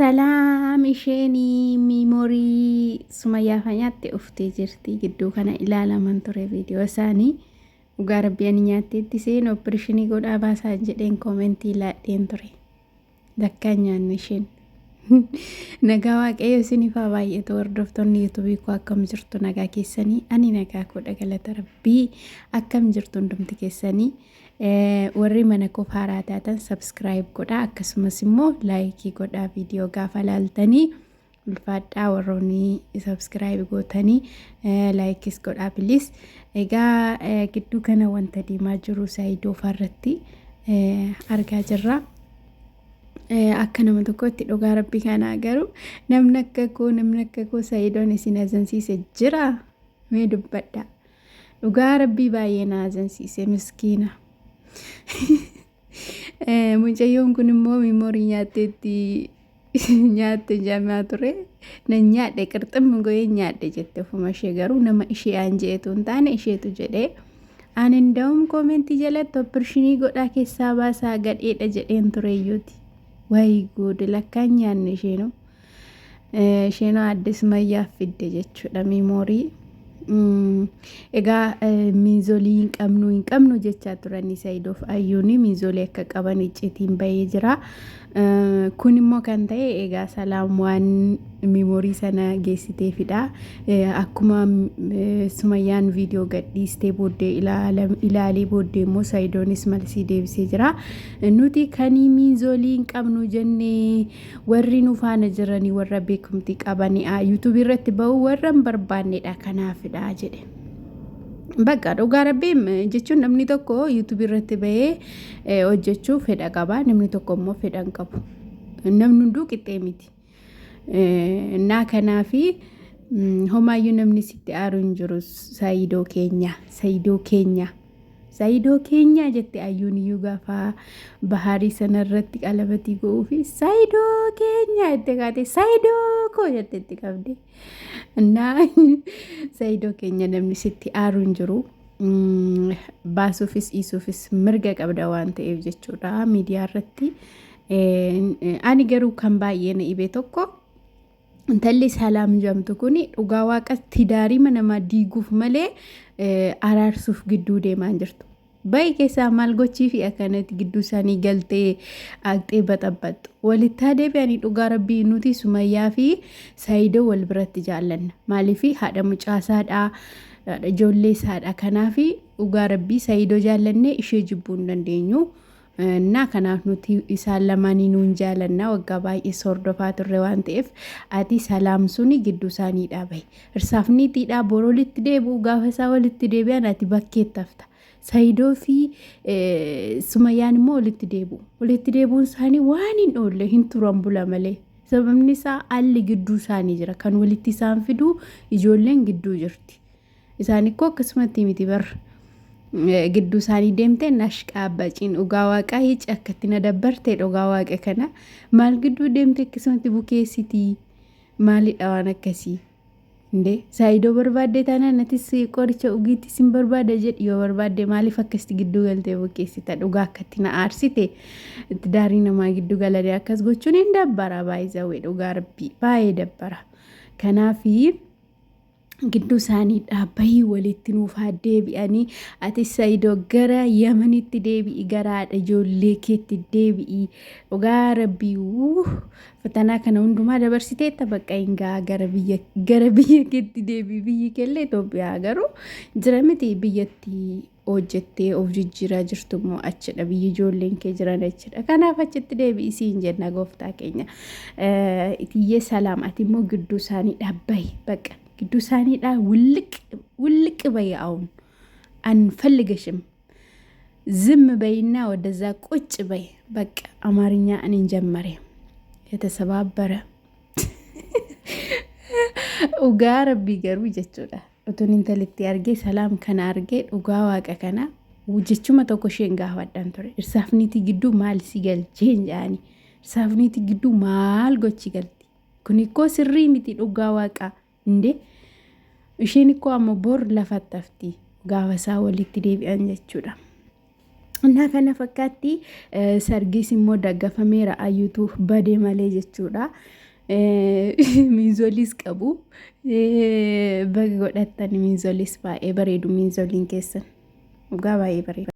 Salaam isheen miimoorii Sumayyaa faa nyaatte uftee jirti. Gidduu kana ilaalaman ture viidiyoo isaanii. Dhugaa rabbii ani nyaatteetti seen opereeshinii godhaa baasaa jedheen koomentii laadheen ture. Lakkaan nyaanne isheen. Nagaa Waaqayyo isiniif haa baay'atu hordoftoonni yuutuubii koo akkam jirtu nagaa keessanii ani nagaa koodha galata rabbii akkam jirtu hundumti keessanii. Warri mana koof haaraa taatan subscribe godhaa akkasumas immoo laayikii godhaa viidiyoo gaafa laaltanii ulfaadhaa warroonni subscribe gootanii laayikis godhaa bilis. Egaa gidduu kana wanta deemaa jiru Saayidoo irratti argaa jirra. Akka nama tokkotti dhugaa rabbi kanaa garuu namni akka koo namni akka koo Saayidoon isin azansiise jira mee dubbadhaa. Dhugaa rabbii baay'ee na azansiise miskiina. Mucayyoon kun immoo miimoorii nyaatteetti nyaatte jamaa ture. Nan nyaadhe qirximmi go'ee nyaadhe jette ofuma ishee garuu nama ishee aan je'etu hin taane isheetu jedhee. Ani nda'um koomentii jalatti opershinii godhaa keessaa baasaa gadheedha jedheen tureeyyuuti. Wayi guud lakkaan nyaanne isheenuu. Isheenoo aadde Sumayyaaf fidde jechuudha miimoorii. Egaa miizolii hin qabnu hin qabnu jechaa turanii Sayidoof Ayyuuni miizolii akka qaban icciitiin bahee jira. Kun immoo kan ta'e egaa Salaam waan miimoorii sana geessiteefidha. Akkuma Sumayyaan viidiyoo gadhiistee booddee ilaalee booddee immoo Sayidoonis malsii deebisee jira. Nuti kanii miizolii hin qabnu jennee Warri nu faana jiranii warra beekumtii qabani'a. YouTube irratti ba'uu warra hin barbaannedha kanaafidha jedhe. Bakka dhugaa rabbiin jechuun namni tokko YouTube irratti ba'ee hojjechuu fedha qaba. Namni tokko immoo fedha hin qabu. Namni hunduu qixxee miti. Naa kanaafi homaayyuu namni sitti aaru hin jiru Saayidoo keenya. Saayidoo keenya. Saidoo keenyaa jette ayyuun iyyuu gaafa bahaarii sana irratti qalabatii go'uu fi saidoo keenyaa jette kaate saidoo koo jette itti qabde. Innaa saidoo keenya namni sitti aaru hin jiru. Baasuufis dhiisuufis mirga qabda waan ta'eef jechuudha miidiyaa irratti. Ani garuu kan baay'ee na dhibe tokko Intalli Salaam jedhamtu kun dhugaa waaqa tidaarima namaa diiguuf malee araarsuuf gidduu deemaa hin jirtu. Bayi keessaa maal gochii fi akkanatti gidduu isaanii galtee aqxee baxabbaxxu. Walittaa deebi'anii dhugaa rabbii nuti Sumayyaa fi Saayidoo wal biratti jaallanna. Maaliif haadha mucaasaadha, haadha ijoollee isaadha. Kanaaf dhugaa rabbii Saayidoo jaallannee ishee jibbuu hin dandeenyu. Innaa kanaaf nuti isaan lamaaniinuu hin jaalanna waggaa baay'ee hordofaa turre waan ta'eef ati salaam suni gidduu isaaniidhaa bahi. Irsaaf niitiidhaa bor walitti deebi'u gaafa isaa walitti deebi'an ati bakkeetti hafta. Sayidoo fi Sumayyaan immoo walitti deebi'u. Walitti deebi'uun isaanii waan hin oolle hin turan bula malee. Sababni isaa alli gidduu isaanii jira. Kan walitti isaan fidu ijoolleen gidduu jirti. Isaan ikkoo akkasumatti miti bar gidduu isaanii deemtee nashqaabaciin dhugaa waaqaa hiici akkatti na dabbarte dhugaa waaqa kana maal gidduu deemte akkasumatti bukeessitii maalidha waan akkasii. Indee saayidoo barbaadde taanaan atis qoricha ugiitti sin barbaada jedhi yoo barbaadde maaliif akkasitti gidduu galtee bukeessita dhugaa akkatti na aarsite itti daarii namaa gidduu galanii akkas gochuun hin dabbara baay'ee dhugaa rabbii baay'ee dabbara kanaafi. Gidduu isaanii dhaabbayii walitti nuuf haa deebi'anii. Atis Saidoo gara Yamanitti deebi'i gara haadha ijoollee keetti deebi'i. Dhugaa rabbii wuuh fatanaa kana hundumaa dabarsiteetta bakka hin ga'a gara biyya gara biyya keetti deebi'i biyyi keellee Itoophiyaa garuu jira miti biyyatti hojjettee of jijjiiraa jirtu immoo achidha biyyi ijoolleen kee jiran achidha kanaaf achitti deebi'i siin jenna gooftaa keenya itiyyee salaam ati immoo gidduu isaanii dhaabbahi baqa gidduu isaanii dhaa wulliq wulliq bayi አሁን አንፈልግሽም ዝም በይና ወደዛ ቁጭ በይ በቃ አማርኛ እኔን ጀመረ የተሰባበረ dhugaa rabbii garuu jechuudha Utuun intalittii argee salaam kana argee dhugaa waaqa kana jechuma tokko isheen gaafadhaan ture. Dhirsaaf niitii gidduu maal si galchee hin jedhani. Dhirsaaf niitii gidduu maal gochi galti. Kun ikkoo sirrii miti dhugaa waaqaa. Indee isheen ikkoo amma bor lafatti hafti gaafa isaa walitti deebi'an jechuudha. Innaa kana fakkaatti sargiis immoo daggafameera ayyuutu badee malee jechuudha. Miinzoliis qabu. Baga godhattan miinzoliis baay'ee bareedu miinzoliin keessan. Dhugaa baay'ee bareedu.